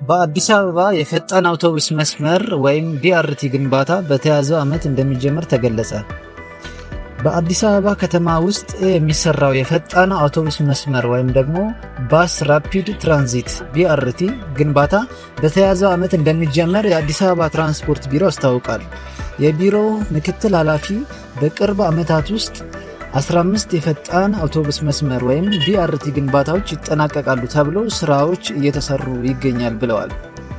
በአዲስ አበባ የፈጣን አውቶቡስ መስመር ወይም BRT ግንባታ በተያዘው ዓመት እንደሚጀመር ተገለጸ። በአዲስ አበባ ከተማ ውስጥ የሚሰራው የፈጣን አውቶቡስ መስመር ወይም ደግሞ Bus Rapid Transit BRT ግንባታ በተያዘው ዓመት እንደሚጀመር የአዲስ አበባ ትራንስፖርት ቢሮ አስታውቋል። የቢሮው ምክትል ኃላፊ በቅርብ ዓመታት ውስጥ 15 የፈጣን አውቶቡስ መስመር ወይም BRT ግንባታዎች ይጠናቀቃሉ ተብሎ ስራዎች እየተሰሩ ይገኛል ብለዋል።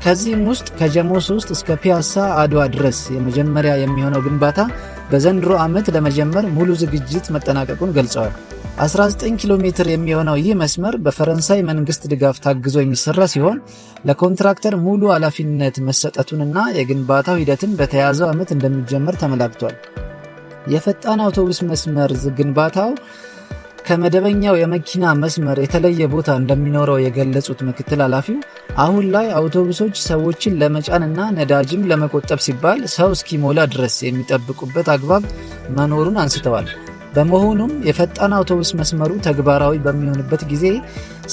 ከዚህም ውስጥ ከጀሞ 3 እስከ ፒያሳ አድዋ ድረስ የመጀመሪያ የሚሆነው ግንባታ በዘንድሮ ዓመት ለመጀመር ሙሉ ዝግጅት መጠናቀቁን ገልጸዋል። 19 ኪሎ ሜትር የሚሆነው ይህ መስመር በፈረንሳይ መንግስት ድጋፍ ታግዞ የሚሰራ ሲሆን ለኮንትራክተር ሙሉ ኃላፊነት መሰጠቱንና የግንባታው ሂደትን በተያዘው ዓመት እንደሚጀመር ተመላክቷል። የፈጣን አውቶቡስ መስመር ግንባታው ከመደበኛው የመኪና መስመር የተለየ ቦታ እንደሚኖረው የገለጹት ምክትል ኃላፊው አሁን ላይ አውቶቡሶች ሰዎችን ለመጫንና ነዳጅም ለመቆጠብ ሲባል ሰው እስኪሞላ ድረስ የሚጠብቁበት አግባብ መኖሩን አንስተዋል። በመሆኑም የፈጣን አውቶቡስ መስመሩ ተግባራዊ በሚሆንበት ጊዜ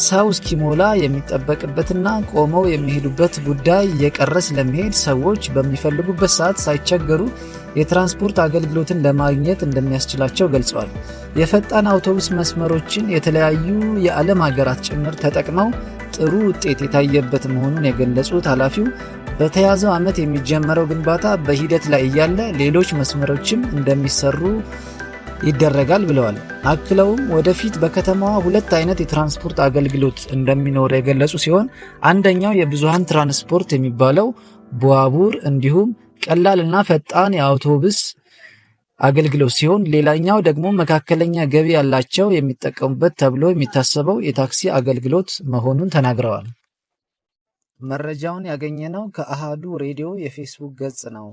ሰው እስኪሞላ የሚጠበቅበትና ቆመው የሚሄዱበት ጉዳይ እየቀረ ስለሚሄድ ሰዎች በሚፈልጉበት ሰዓት ሳይቸገሩ የትራንስፖርት አገልግሎትን ለማግኘት እንደሚያስችላቸው ገልጸዋል። የፈጣን አውቶቡስ መስመሮችን የተለያዩ የዓለም ሀገራት ጭምር ተጠቅመው ጥሩ ውጤት የታየበት መሆኑን የገለጹት ኃላፊው በተያዘው ዓመት የሚጀመረው ግንባታ በሂደት ላይ እያለ ሌሎች መስመሮችም እንደሚሰሩ ይደረጋል ብለዋል። አክለውም ወደፊት በከተማዋ ሁለት አይነት የትራንስፖርት አገልግሎት እንደሚኖር የገለጹ ሲሆን አንደኛው የብዙሃን ትራንስፖርት የሚባለው ባቡር እንዲሁም ቀላልና ፈጣን የአውቶቡስ አገልግሎት ሲሆን ሌላኛው ደግሞ መካከለኛ ገቢ ያላቸው የሚጠቀሙበት ተብሎ የሚታሰበው የታክሲ አገልግሎት መሆኑን ተናግረዋል። መረጃውን ያገኘነው ከአሃዱ ሬዲዮ የፌስቡክ ገጽ ነው።